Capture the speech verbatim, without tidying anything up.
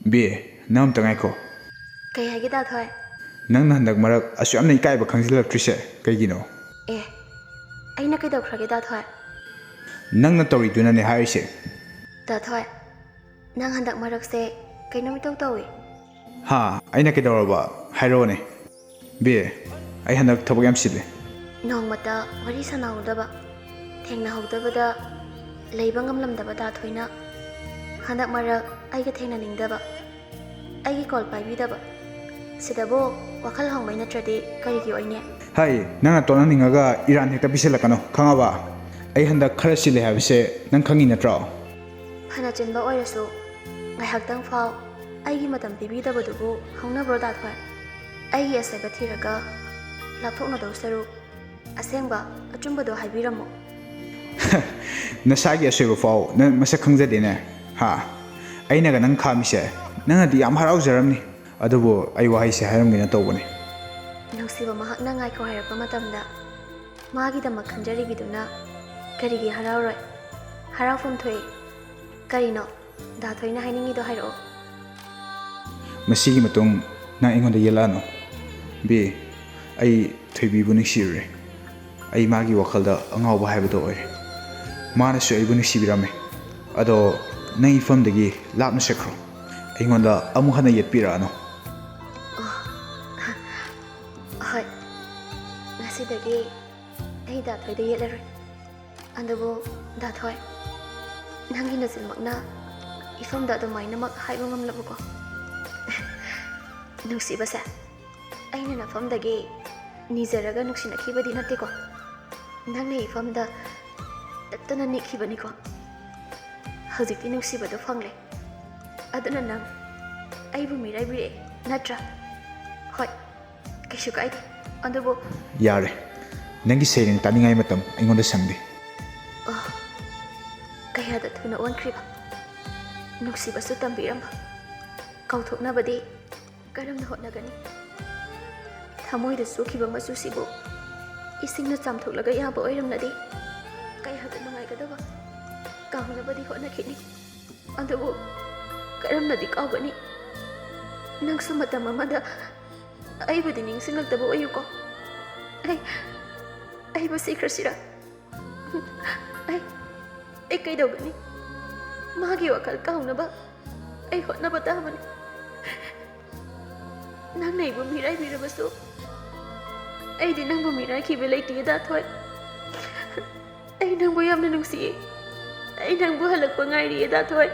B, ꯅꯪ ꯑꯝꯇ ꯉꯥꯏꯈꯣ꯫ ꯀꯩ ꯍꯥꯏꯒꯦ, ꯗꯥ ꯊꯣꯏ? ꯅꯪꯅ ꯍꯟꯗꯛ ꯃꯔꯛ ꯑꯁꯨꯛ ꯌꯥꯝꯅ ꯏꯀꯥꯏꯕ ꯈꯪꯖꯤꯜꯂꯛꯇ꯭ꯔꯤꯁꯦ ꯀꯩꯒꯤꯅꯣ? ꯑꯦ, ꯑꯩꯅ ꯀꯩꯗꯧꯈ꯭ꯔꯒꯦ, ꯗꯥ ꯊꯣꯏ? ꯅꯪꯅ ꯇꯧꯔꯤꯗꯨꯅꯅꯦ ꯍꯥꯏꯔꯤꯁꯦ꯫ ꯗꯥ ꯊꯣꯏ, ꯅꯪ ꯍꯟꯗꯛ ꯃꯔꯛꯁꯦ ꯀꯩꯅꯣꯝ ꯏꯇꯧ ꯇꯧꯏ꯫ ꯍꯥ? ꯑꯩꯅ ꯀꯩꯗꯧꯔꯕ? ꯍꯥꯏꯔꯛꯑꯣꯅꯦ꯫ ꯕꯤ, ꯑꯩ ꯍꯟꯗꯛ ꯊꯕꯛ ꯌꯥꯝ ꯆꯤꯜꯂꯦ꯫ ꯅꯣꯡꯃꯇ ꯋꯥꯔꯤ ꯁꯥꯟꯅꯍꯧꯗꯕ, ꯊꯦꯡꯅꯍꯧꯗꯕꯗ ꯂꯩꯕ ꯉꯝꯂꯝꯗꯕ ꯗꯥ ꯊꯣꯏꯅ ꯍꯟꯗꯛ ꯃꯔꯛ ꯑꯩꯒ ꯊꯦꯡꯅꯅꯤꯡꯗꯕ, ꯑꯩꯒꯤ ꯀꯣꯜ ꯄꯥꯏꯕꯤꯗꯕ, ꯁꯤꯗꯕꯨ ꯋꯥꯈꯜ ꯍꯣꯡꯕꯩ ꯅꯠꯇ꯭ꯔꯗꯤ ꯀꯔꯤꯒꯤ ꯑꯣꯏꯅꯤ? ꯍꯩ, ꯅꯪꯅ ꯇꯣꯛꯅꯅꯤꯡꯉꯒ ꯏꯔꯥꯟ ꯍꯦꯛꯇ ꯄꯤꯁꯤꯜꯂꯛꯀꯅꯨ, ꯈꯪꯉꯕ? ꯑꯩ ꯍꯟꯗꯛ ꯈꯔ ꯆꯤꯜꯂꯦ ꯍꯥꯏꯕꯁꯦ ꯅꯪ ꯈꯪꯉꯤ ꯅꯠꯇ꯭ꯔꯣ? ꯐꯅ ꯆꯤꯟꯕ ꯑꯣꯏꯔꯁꯨ ꯉꯥꯏꯍꯥꯛꯇꯪ ꯐꯥꯎ ꯑꯩꯒꯤ ꯃꯇꯝ ꯄꯤꯕꯤꯗꯕꯗꯨꯕꯨ ꯍꯧꯅꯕ꯭ꯔꯣ, ꯗꯥ ꯊꯣꯏ? ꯑꯩꯒꯤ ꯑꯁꯣꯏꯕ ꯊꯤꯔꯒ ꯂꯥꯞꯊꯣꯛꯅꯗꯧ ꯁꯔꯨꯛ, ꯑꯁꯦꯡꯕ ꯑꯆꯨꯝꯕꯗꯣ ꯍꯥꯏꯕꯤꯔꯝꯃꯨ꯫ ꯅꯁꯥꯒꯤ ꯑꯁꯣꯏꯕ ꯐꯥꯎ ꯅꯪ ꯃꯁꯛ ꯈꯪꯖꯗꯦꯅꯦ, ꯍꯥ? ꯑꯩꯅꯒ ꯅꯪ ꯈꯥꯝꯃꯤꯁꯦ ꯅꯪꯅꯗꯤ ꯌꯥꯝ ꯍꯔꯥꯎꯖꯔꯝꯅꯤ, ꯑꯗꯨꯕꯨ ꯑꯩ ꯋꯥꯍꯩꯁꯦ ꯍꯥꯏꯔꯝꯒꯦꯅ ꯇꯧꯕꯅꯤ꯫ ꯅꯨꯡꯁꯤꯕ ꯃꯍꯥꯛꯅ ꯉꯥꯏꯈꯣ ꯍꯥꯏꯔꯛꯄ ꯃꯇꯝꯗ ꯃꯥꯒꯤꯗꯃꯛ ꯈꯟꯖꯔꯤꯕꯤꯗꯨꯅ ꯀꯔꯤꯒꯤ ꯍꯔꯥꯎꯔꯣꯏ? ꯍꯔꯥꯎꯐꯝ ꯊꯣꯛꯏ꯫ ꯀꯔꯤꯅꯣ? ꯗꯥ ꯊꯣꯏꯅ ꯍꯥꯏꯅꯤꯡꯉꯤꯗꯣ ꯍꯥꯏꯔꯛꯑꯣ꯫ ꯃꯁꯤꯒꯤ ꯃꯇꯨꯡ ꯅꯪ ꯑꯩꯉꯣꯟꯗ ꯌꯦꯠꯂꯛꯑꯅꯨ꯫ ꯕꯤ, ꯑꯩ ꯊꯣꯏꯕꯤꯕꯨ ꯅꯨꯡꯁꯤꯔꯨꯔꯦ꯫ ꯑꯩ ꯃꯥꯒꯤ ꯋꯥꯈꯜꯗ ꯑꯉꯥꯎꯕ ꯍꯥꯏꯕꯗꯣ ꯑꯣꯏꯔꯦ꯫ ꯃꯥꯅꯁꯨ ꯑꯩꯕꯨ ꯅꯨꯡꯁꯤꯕꯤꯔꯝꯃꯦ꯫ ꯑꯗꯣ ꯅꯪ ꯏꯐꯝꯗꯒꯤ ꯂꯥꯞꯅ ꯆꯠꯈ꯭ꯔꯣ꯫ ꯑꯩꯉꯣꯟꯗ ꯑꯃꯨꯛ ꯍꯟꯅ ꯌꯦꯠꯄꯤꯔꯛꯑꯅꯨ꯫ ꯑꯣ, ꯍꯣꯏ꯫ ꯉꯁꯤꯗꯒꯤ ꯑꯩ ꯗꯥ ꯊꯣꯏꯗ ꯌꯦꯠꯂꯔꯣꯏ꯫ ꯑꯗꯨꯕꯨ ꯗꯥ ꯊꯣꯏ, ꯅꯪꯒꯤ ꯅꯆꯤꯟꯃꯛꯅ ꯏꯐꯝꯗ ꯑꯗꯨꯃꯥꯏꯅꯃꯛ ꯍꯥꯏꯕ ꯉꯝꯂꯕꯀꯣ? ꯅꯨꯡꯁꯤꯕꯁꯦ, ꯑꯩꯅ ꯅꯐꯝꯗꯒꯤ ꯅꯤꯖꯔꯒ ꯅꯨꯡꯁꯤꯅꯈꯤꯕꯗꯤ ꯅꯠꯇꯦꯀꯣ꯫ ꯅꯪꯅ ꯏꯐꯝꯗ ꯇꯠꯇꯅ ꯅꯤꯛꯈꯤꯕꯅꯤꯀꯣ꯫ ꯍꯧꯖꯤꯛꯇꯤ ꯅꯨꯡꯁꯤꯕꯗꯣ ꯐꯪꯂꯦ꯫ ꯑꯗꯨꯅ ꯅꯪ ꯑꯩꯕꯨ ꯃꯤꯔꯥꯏꯕꯤꯔꯛꯑꯦ ꯅꯠꯇ꯭ꯔꯥ? ꯍꯣꯏ, ꯀꯩꯁꯨ ꯀꯥꯏꯗꯦ꯫ ꯑꯗꯨꯕꯨ ꯌꯥꯔꯦ꯫ ꯅꯪꯒꯤ ꯁꯩꯔꯦꯡ ꯇꯥꯅꯤꯡꯉꯥꯏ ꯃꯇꯝ ꯑꯩꯉꯣꯟꯗ ꯁꯪꯗꯦ꯫ ꯑꯣ, ꯀꯌꯥꯗ ꯊꯨꯅ ꯑꯣꯟꯈ꯭ꯔꯤꯕ꯫ ꯅꯨꯡꯁꯤꯕꯁꯨ ꯇꯝꯕꯤꯔꯝꯕ꯫ ꯀꯥꯎꯊꯣꯛꯅꯕꯗꯤ ꯀꯔꯝꯅ ꯍꯣꯠꯅꯒꯅꯤ? ꯊꯃꯣꯏꯗ ꯆꯨꯈꯤꯕ ꯃꯆꯨꯁꯤꯕꯨ ꯏꯁꯤꯡꯅ ꯆꯥꯝꯊꯣꯛꯂꯒ ꯌꯥꯕ ꯑꯣꯏꯔꯝꯂꯗꯤ ꯀꯌꯥꯗ ꯅꯨꯡꯉꯥꯏꯒꯗꯕ꯫ ꯀꯥꯎꯅꯕꯗꯤ ꯍꯣꯠꯅꯈꯤꯅꯤ꯫ ꯑꯗꯨꯕꯨ ꯀꯔꯝꯅꯗꯤ ꯀꯥꯎꯒꯅꯤ? ꯅꯪꯁꯨ ꯃꯇꯝ ꯑꯃꯗ ꯑꯩꯕꯨꯗꯤ ꯅꯤꯡꯁꯤꯡꯂꯛꯇꯕ ꯑꯣꯏꯌꯨꯀꯣ꯫ ꯑꯩ, ꯑꯩꯕꯨ ꯁꯤꯈ꯭ꯔꯁꯤꯔꯥ? ꯑꯩ, ꯑꯩ ꯀꯩꯗꯧꯒꯅꯤ? ꯃꯥꯒꯤ ꯋꯥꯈꯜ ꯀꯥꯎꯅꯕ ꯑꯩ ꯍꯣꯠꯅꯕ ꯇꯥꯕꯅꯤ꯫ ꯅꯪꯅ ꯑꯩꯕꯨ ꯃꯤꯔꯥꯏꯕꯤꯔꯕꯁꯨ, ꯑꯩꯗꯤ ꯅꯪꯕꯨ ꯃꯤꯔꯥꯏꯈꯤꯕ ꯂꯩꯇꯦ, ꯗꯥ ꯊꯣꯏ꯫ ꯑꯩ ꯅꯪꯕꯨ ꯌꯥꯝꯅ ꯅꯨꯡꯁꯤꯌꯦ꯫ ꯑꯩ ꯅꯪꯕꯨ ꯍꯜꯂꯛꯄ ꯉꯥꯏꯔꯤꯌꯦ, ꯗꯥ ꯊꯣꯏ꯫